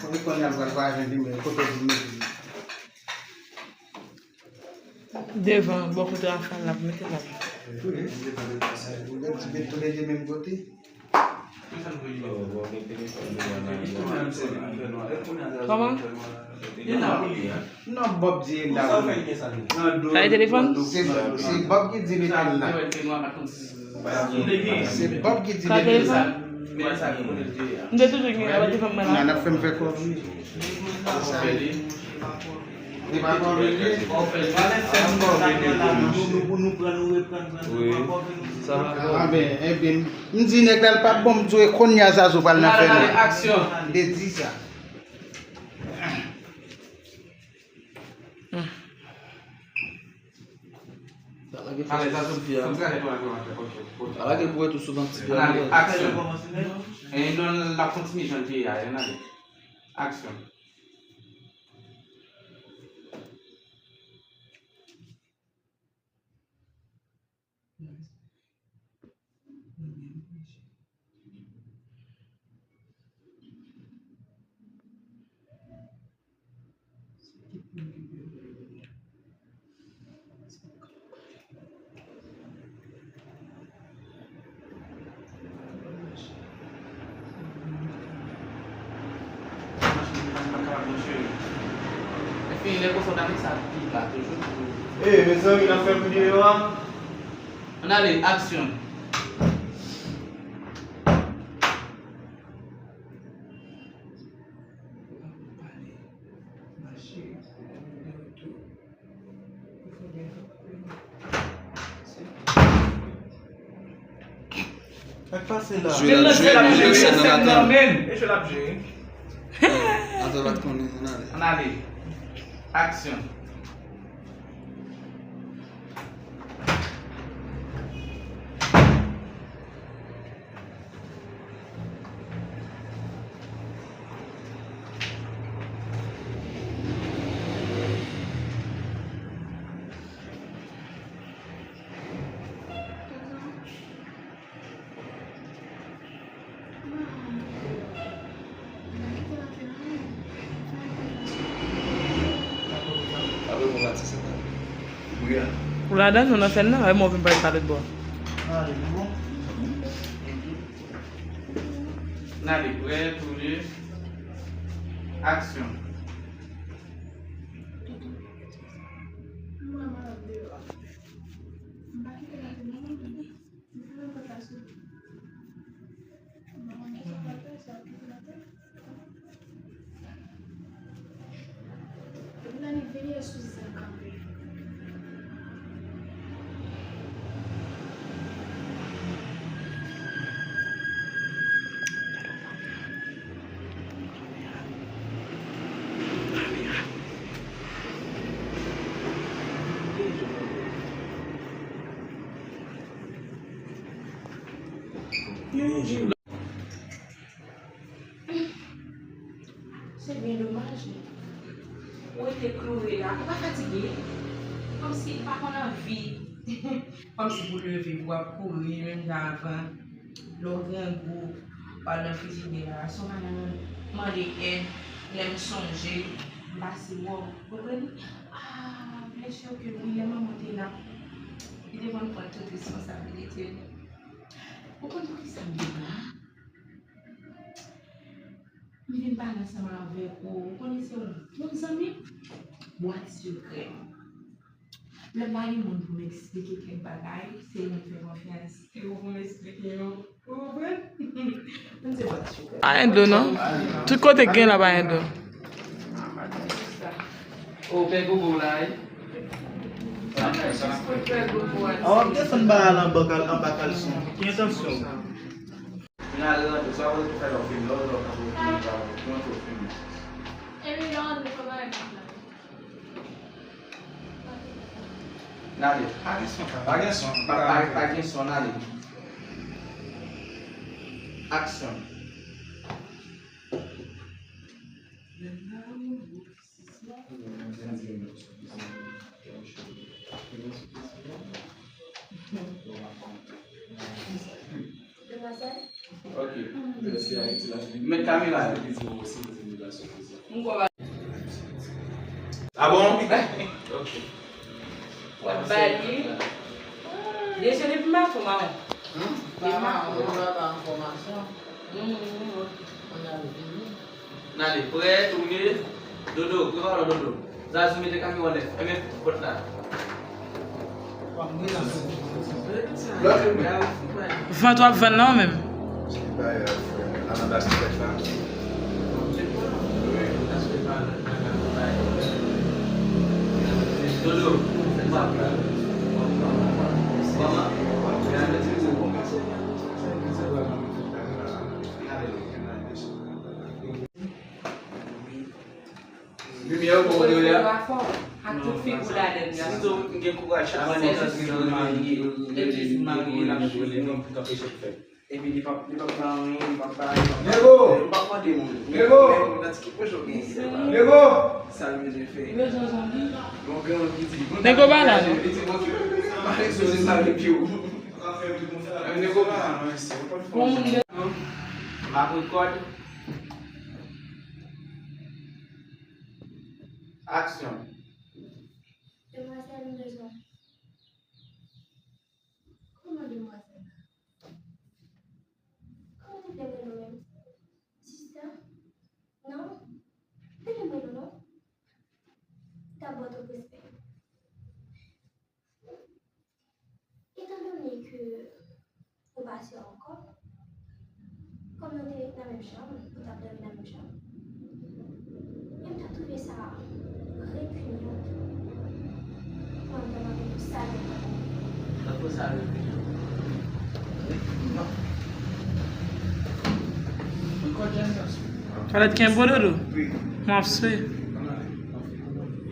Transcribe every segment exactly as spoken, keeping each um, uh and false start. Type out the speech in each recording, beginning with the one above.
Ou konn y ap pral vwazen di mwen kote di mwen. Devan, bò kote Rafael la, mete la. Ou gade ti met tou lè de menm kote. Kòman? Non, Bob di la. Sa e telefòn? Se, se Bob ki di metal la. Se Bob ki di metal la. M te toujou gen la, pa te fè m mal. Nan ap fè m fè kòb wi. Se sa. Li pa kòb li. Nou, nou, nou pran, nou reprann, pran, nou pran kòb nou. Sa va. Ah ben, ebyen, m di nèg la l p ap bon, m di w e kounye a Zazou pral nan fè nou. Aksyon. M te di sa. Alèz, sa sou ti fi a. Sa lage pou wè tou sou bank ti fi a. Ann ale, aksyon. E non, l ap kontinye jan l te ye a, ann ale. Aksyon. Ann ale, aksyon. Sa k pase la? Jwe l ap jwe, men nan sèn nan, men. E jwe l ap jwe. Ann ale. Ann ale. Aksyon. Ou ladan, nou nan sèn nan? Ay, mwen vin pale sa lòt bò. N ale, prè, tou de, aksyon. Se byen domaj, wi. Ou rete kloure la. Ou pa fatige? Kòmsi ou pa konn anvi. Kòmsi pou leve, pou w ap kouri, menm jan avan. Lè w grangou, w al nan frijidè a. Si w pa nan mande èd, lè m sonje, m pase wè w. Ou konprann? Ah, byensi ke wi, lè manman w te la, li te konn pran tout responsablite l. Ou konn poukisa m vin la? M vin pale ansanm avèk ou. Ou konnen se yon bon zanmi m. Bwat sekrè m. Lè m pa gen moun pou m eksplike kèk bagay, se ou m fè konfyans. Se ou pou m eksplike yo. Ou konprann? M se bwat sekrè. Pa gen dlo non. Tout kote k gen la pa gen dlo. Ou fè gogo la, wi. Sa m ap fè, sa m ap fè. Awa, m desann ba al anba kal-, anba kalson. Ki entansyon w? N al rantre, sa w ap fè la, w fini, lè w rantre, w fini, w rantre, w fini. N ale. Pa gen son, pa gen son, pa, pa, pa gen son, n ale. Aksyon. Ok. Met kamera a. M kwè w pa. Ah bon? Ok. W ap ba li. Deje depi maten w mawon. Hmm? Depi maten w mawon. Papa, papa, enfòmasyon. Hmm, ok. N ale, prè, tounen. Dodo, prepare w, Dodo. Zazou, mete kamiwòt lè. Fèmen pòt la. Vant w ap vann nan ou menm. Limyè yo poko te rele a? Ak tout figi w ladann nan. Si w gen kouraj, chak fwa nou rantre nan marye, legliz marye, l ap swiv nou. Epi li p ap, li p ap ba anyen, li p ap ba, li p ap ba anyen. M p ap mande moun. Nego! Men nan ti kèk pwojè w genyen, se pa. Nego! Sa l bezwen fè. Li bezwen zanmi. Yon grann ki di, Nego ba la, non? Li di, "Bon, ki pa rezoud sa depi w." Nego ba la, non, se yon pòt fò. Bon, m ap rekòd. Aksyon. Demwazèl, m bezwen. Kòman demwazèl la? Kòman te vle rele w menm? Sista? Non? Rele m rele w non. Dabò, twòp respè. Etandone ke ou pa sè ankò, kòm nou te nan menm chanm, nou t ap dòmi nan menm chanm, e m ta twouve sa repinyan pou antann avèk yon sal nèg tankou ou. Tankou sa repinyan. Repinyan. Ankò jèn gason. Palèt kenbe w, Dodo. Wi. M ap swe.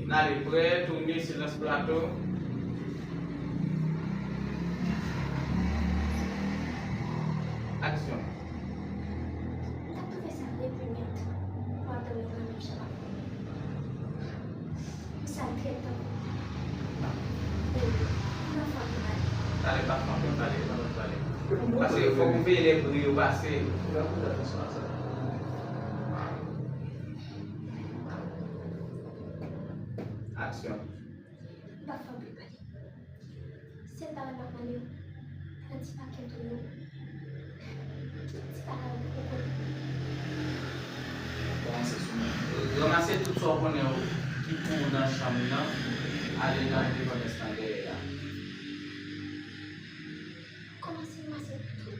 N ale, prè, tounen, silans plato. Aksyon. M ta twouve sa repinyan pou antann nan menm chanm avèk ou. Yon sal trèt tankou ou. Baby, m pa fè anpil pale. Pale, pa fè anpil pale, pa fè anpil pale. Paske fòk ou veye lè bri yo pase. Fòk ou fè atansyon a sa. Aksyon. M pa fè anpil pale. Sèl bagay m ap mande w, pran ti pakèt ou yo. Kite ti bagay ou pou kote. Kòmanse sou mwen. Ranmase tout sa w konnen ki pou ou nan chanm nan, ale nan endepandans lan dèyè a. Kòmanse ranmase tout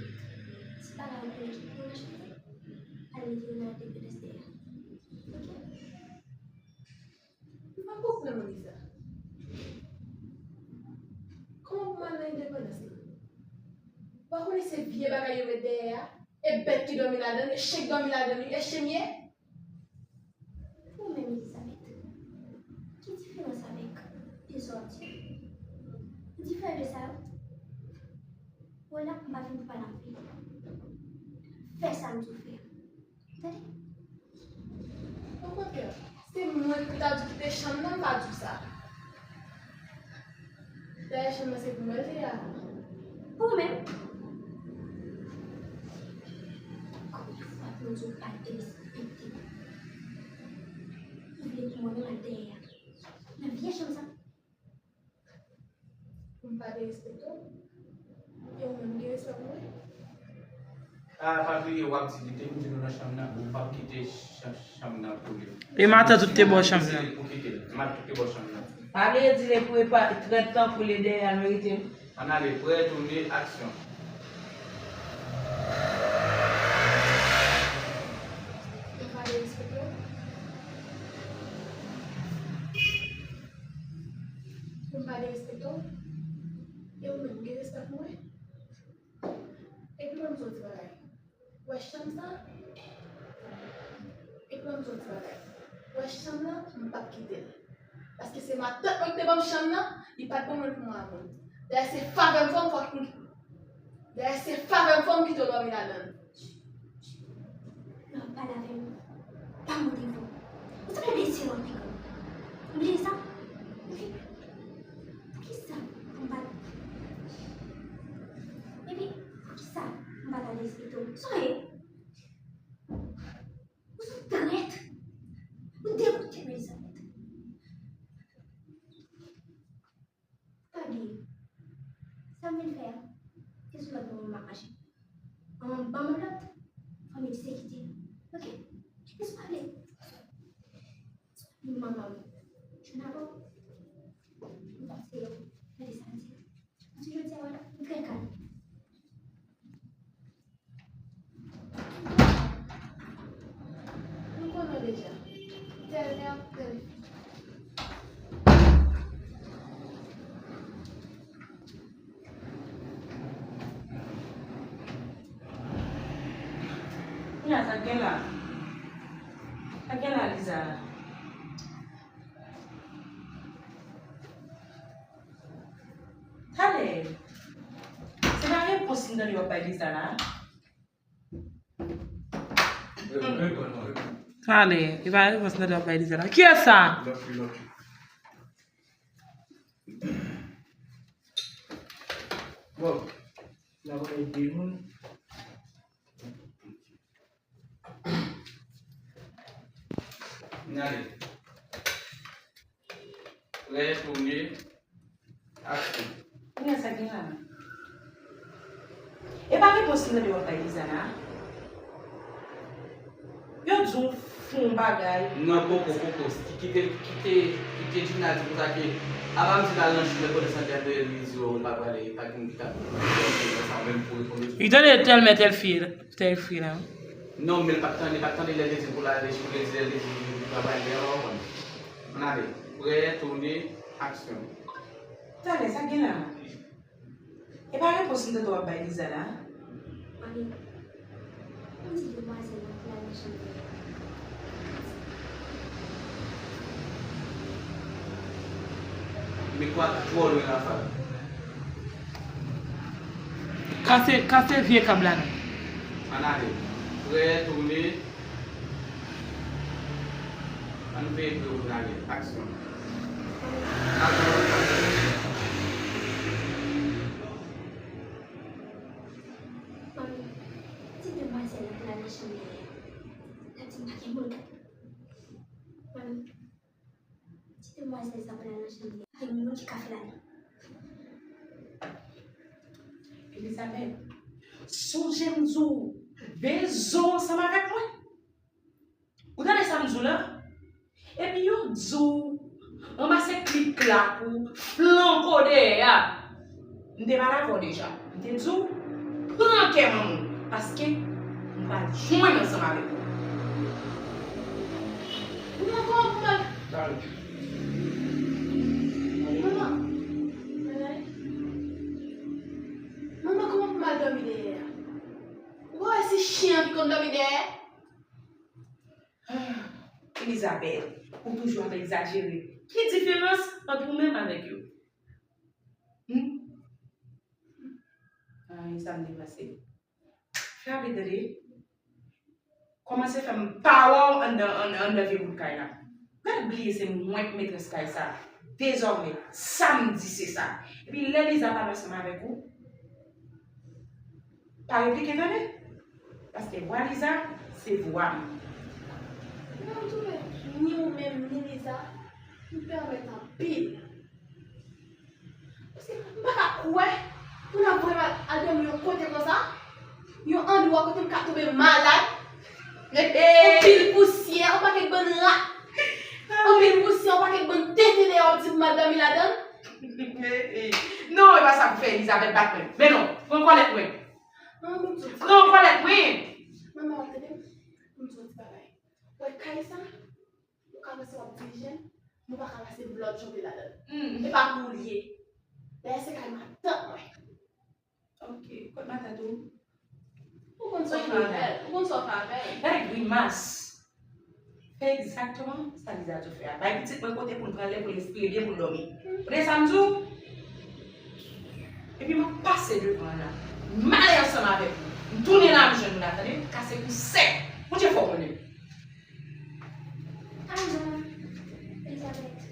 ti bagay ou konnen ki pou ou nan chanm nan, al mete yo nan endepandans dèyè a. Oke? M pa konprann, Melissa. Kòman pou m al nan endepandans lan? Ou pa konnen se vye bagay yo met dèyè a? E bèt ki dòmi ladan l, e chen k dòmi ladan l, e chen m ye? Ou menm, Elizabeth, ki diferans avèk dezòd? Ou diferan de sa yo? Wè la, m pa vin pou pale anpil. Fè sa m di w fè a. Tande? Okontrè, se mwen ki ta di w kite chanm nan, m pa di w sa. Dayè, chanm nan se pou mwen l te ye a. Pou ou menm? Konbyen fwa pou m di w pa derespekte m? Ou vle pou mwen menm al dèyè a? Nan vye chanm sa? Pou m pa derespekte w? E ou menm, gen respè pou mwen? A, pa bliye, w ap di li te vin di nou nan chanm nan, ou p ap kite chanm, chanm nan pou li. E matant ou te ba w chanm nan? Pou kite l. Matant ou te ba w chanm nan. Pa bliye di li pou e pa trèt tankou li dèyè a merite m. Ann ale, prè, tounen, aksyon. Ou pa derespekte w? Pou m pa derespekte w? E ou menm, gen respè pou mwen? Epi mwen, m di w ti bagay. Wè chanm sa? Epi mwen, m di w ti bagay. Wè chanm nan, m p ap kite l. Paske se matant mwen ki te ban m chanm nan, li pa t ban mwen l pou mwen avè l. Dayè, se favè m fè w, m fòk m Dayè, se favè m fè w, m kite w dòmi ladan l. Lè w ap pale avè m, pa monte vwa w. Ou sanble yon enbesil w ap fè. Ou bliye sa? Epi, poukisa m pa t, epi, poukisa m pa ta derespekte w? Sa w ye? Ou se yon trèt! Kisa w ap pale? Kisa w ap pale, manman? Jwenn avè w. Ou panse yo, gade sa m di. Paske jodi a, wè, m trè kalm. Nou konnen deja. Tèl mè, tèl fi. Kounya, sa k gen la? Sa k gen la, Liza? Talè, se pa repons m tande w ap bay Liza la. Talè, e pa repons m tande w ap bay Liza la. Kiyès sa? Bon, n ap bay de moun. N ale. Prè, tounen, aksyon. Kounya sa gen la? E pa repons m tande w ap bay Liza la. Yo di w fè yon bagay. Non, poko, poko. Kite, kite, kite Gina di konsa ke, apa m di l al nan chimè kote sante ap veye li di yo l pa prale, pa gen moun ki t ap sa menm pou reponn yo. Li tande tèl mè tèl fi, tèl fi la. Non, men l pa t tande, li pa t tande lè l te di l pou l ale chimè, lè l te di l pa prale, ou konprann. Ann ale. Prè, tounen, aksyon. Talè, sa gen la? E pa repons m tande w ap bay Liza la? Mami, ou di demwazèl nan plan nan chanm li a. Mikwo a twò lwen Rafa. Kase, kase vye kab la non. Ann ale. Prè, tounen. Ann veye pou yo vin ale. Aksyon. Manmi, ti demwazèl la pral nan chanm dèyè. L ap di m pa gen moun k ap. Manmi, ti demwazèl sa pral nan chanm dèyè. Pa gen moun ki ka fè ladan. Elizabeth, sonje m di w, veye zo ansanm avèk mwen. Ou tande sa m di w la? Epi yo di w ranmase klik klak ou flanko dèyè a. M te pale avè w deja. M te di w pran kè manman w paske m pral jwenn ansanm avèk ou. Manman, kòman pou m al? Manman. Manman, kòman pou m al dòmi dèyè a? Ou pa wè se chen an ki konn dòmi dèyè? Ah, Elizabeth, ou toujou ap egzajere. Ki diferans ant ou menm avèk yo? Hmm? Ay, sa m depanse. Frape tande. Kòmanse fè m pa wè w anndan, anndan, anndan vye bout kay la. Gad bliye se mwen k metrès kay sa. Dezòmè, sa m di se sa. Epi lè Liza pale ansanm avèk ou, pa replike tande. Paske vwa Liza, se vwa m. Mwen m twouve ni ou menm, ni Liza, nou pèmèt anpil. Paske m pa ka kwè pou n ap vrèman al dòmi yon kote konsa, yon andwa kote m ka tonbe malad. Anpil pousyè, yon pakèt bann rat. Anpil pousyè, yon pakèt bann tete dèyè w ap di pou m al dòmi ladan l. Non, e pa sa pou fè Elizabeth bat mwen. Men non, pran kòlèt mwen. Manman, ban m di w ti bagay. Pran kòlèt mwen. Manman, w ap tande m? Ban m di w ti bagay. Wè kay sa, ou ka panse w ap dirije l, men w pa ka pase lòt jan w te ladan l. Hmm. E pa pou ou l ye. Dayè se kay matant mwen. Ok, kot matant ou? Ou konn sa w fè avè l. Ou konn sa w fè avè l. Gade grimas. Fè egzakteman sa Liza di w fè a. Bay pitit mwen kote pou l pran lè, pou l respire byen, pou l dòmi. Ou tande sa m di w? Epi m ap pase devan w la. M ale ansanm avèk ou. M tounen la, m jwenn ou la, tande? Kase kou sèk. Bondye fò konnen. Alo, Elizabeth.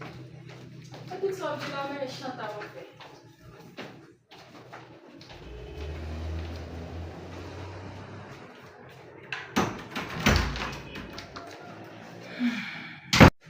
E tout sa w di la, men Chantal w ap fè.